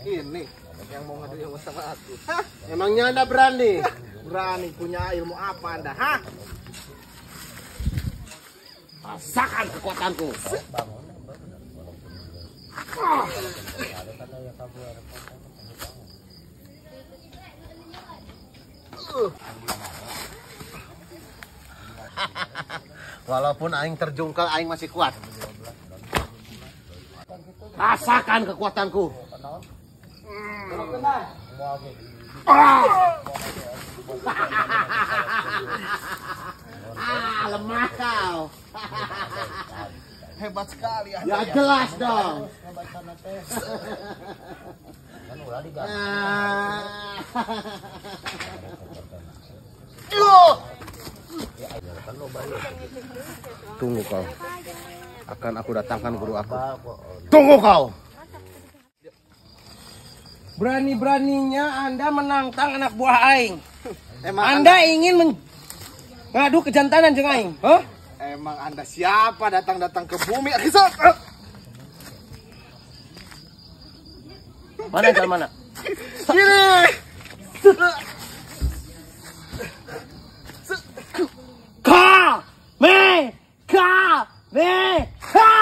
Ini yang mau ngadu ilmu sama aku. Hah? Emangnya Anda berani? Berani punya ilmu apa Anda? Hah? Rasakan kekuatanku. Walaupun aing terjungkal, aing masih kuat. Rasakan kekuatanku. Lemah kau. Hebat sekali Anda. Ya jelas dong. Tunggu kau. Akan aku datangkan guru aku. Tunggu kau. Berani-beraninya Anda menantang anak buah aing. Emang Anda ingin mengadu kejantanan jeung aing? Huh? Emang Anda siapa datang-datang ke bumi? Mana jalan mana? Gini. Ka me ka me ha.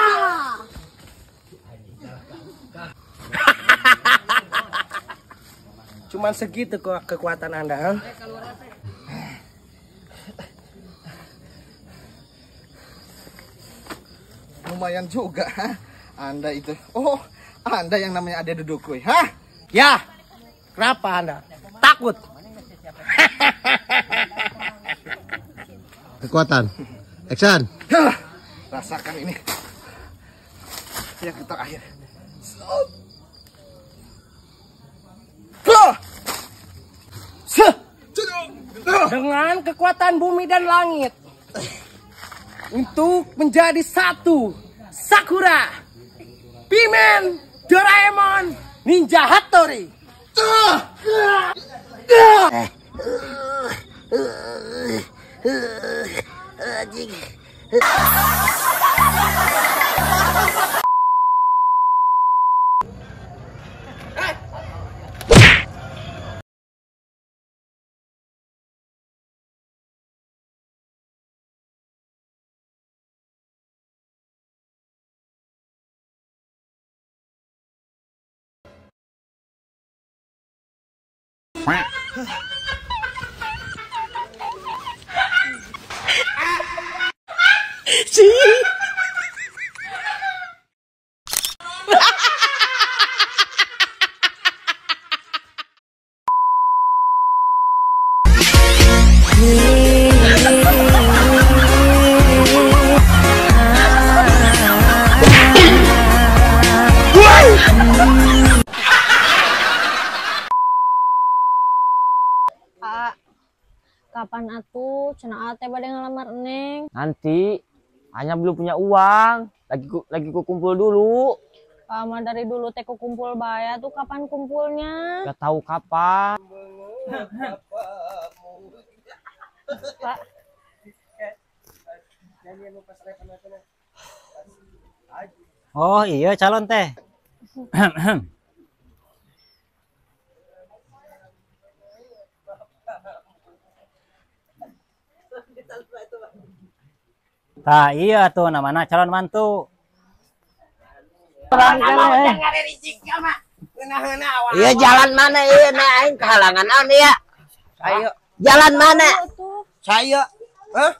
Cuman segitu kekuatan Anda, huh? Lumayan juga, ha? Anda itu. Oh, Anda yang namanya Ade Dudukui, hah? Ya. Kenapa Anda? Takut. Kekuatan. Action. Rasakan ini. Yang terakhir. Dengan kekuatan bumi dan langit untuk menjadi satu, Sakura, Pimen, Doraemon, Ninja Hattori. Kapan atuh cenah ate bade ngalamar Neng? Nanti, hanya belum punya uang, lagi ku kumpul dulu. Lama dari dulu teh ku kumpul bae tuh, kapan kumpulnya? Gak tahu kapan. Pak. Oh iya calon teh. Tah iya tuh namanya calon mantu. Iya jalan mana iya nah aing kehalangan naon iya. Saya jalan mana? Saya. Hah?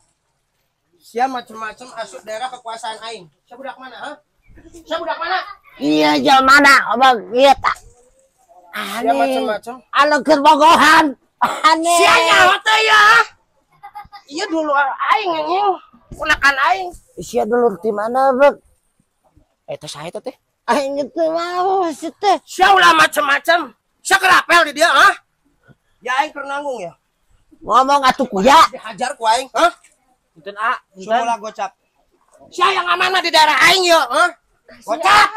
Sia macem-macem asup daerah kekuasaan aing. Sia budak mana, hah? Sia budak mana? Iya jalan mana? Abang iya tak. Sia macem-macem. Anu keur bogohan. Aneh. Sia nyaho teh ya. Iya dulu aing anjing. Ponakan aing. Sia dulur ti mana, Bek? Eta saha eta teh? Aing teu mau si teh. Sia ulah macem-macem. Sia kerapel di dia, hah? Ya aing keur nanggung ya. Ngomong atuh kuya. Dihajar ku aing, hah? Punten A, punten. Semula gocap. Sia yang amanah di daerah aing yo, hah? Gocap.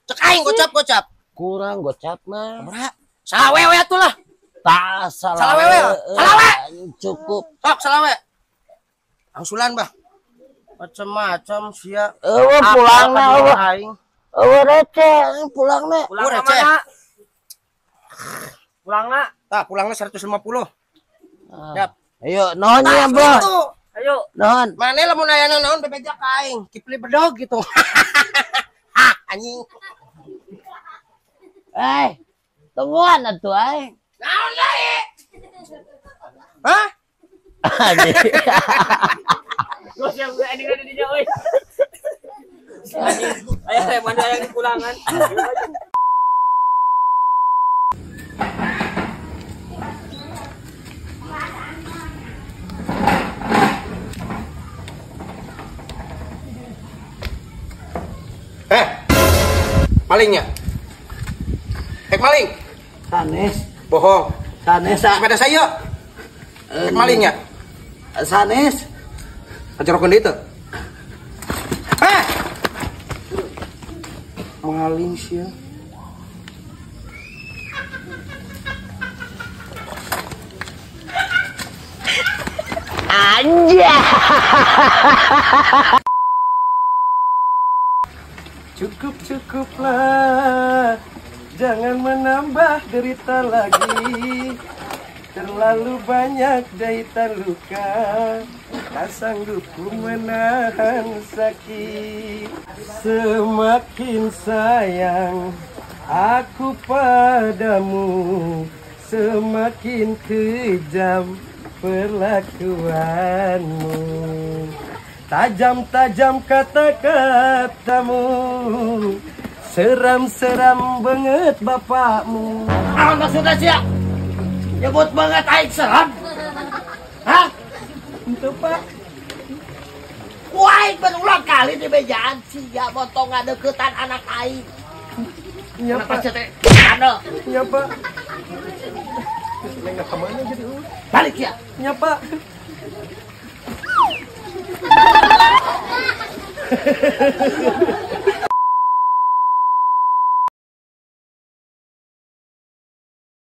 Cek aing gocap gocap. Kurang gocap mah. Sabaraha? Salawe we atuh lah. Tah salawe. Salawe we. Salawe. Cukup. Sok salawe. Angsulan, Bah. Macem-macem sia. Eueuh pulangna eueuh. Aing. Eueuh receh pulangna. Pulang receh. mana? Pulangna. Tah, pulangna 150. Siap. Ayo nuhun ya, Bro. Gitu. Ayo. Nuhun. Mane lamun aya naon bebeja ka aing, kipli bedog gitu. Hah, anjing. Eh, tungguan atuh aing. Naon deui? Hah? Anjing. Gua siap gue ending ada di dia euy. Ayo, ayo mana yang pulangan. Eh. Malingnya. Hek maling. Sanes. Bohong. Sanes. Sepeda saya. Hek malingnya. Sanes. Ajarokeun deui teu. Eh. Maling sia. Anjay. Cukup cukuplah, jangan menambah derita lagi. Terlalu banyak jahitan luka, tak sanggup ku menahan sakit. Semakin sayang aku padamu, semakin kejam perlakuanmu. Tajam-tajam kata-katamu, seram-seram banget bapakmu. Naon maksudna sia? Nyebut banget aing seram. Hah? Itu Pak. Ku aing berulang kali di bejaan sia montong ngadeukeutan anak aing. Iya Kenapa Pak. sia teh? Anu, Iya Pak. Neng kemana jadi? balik sia. Iya Pak.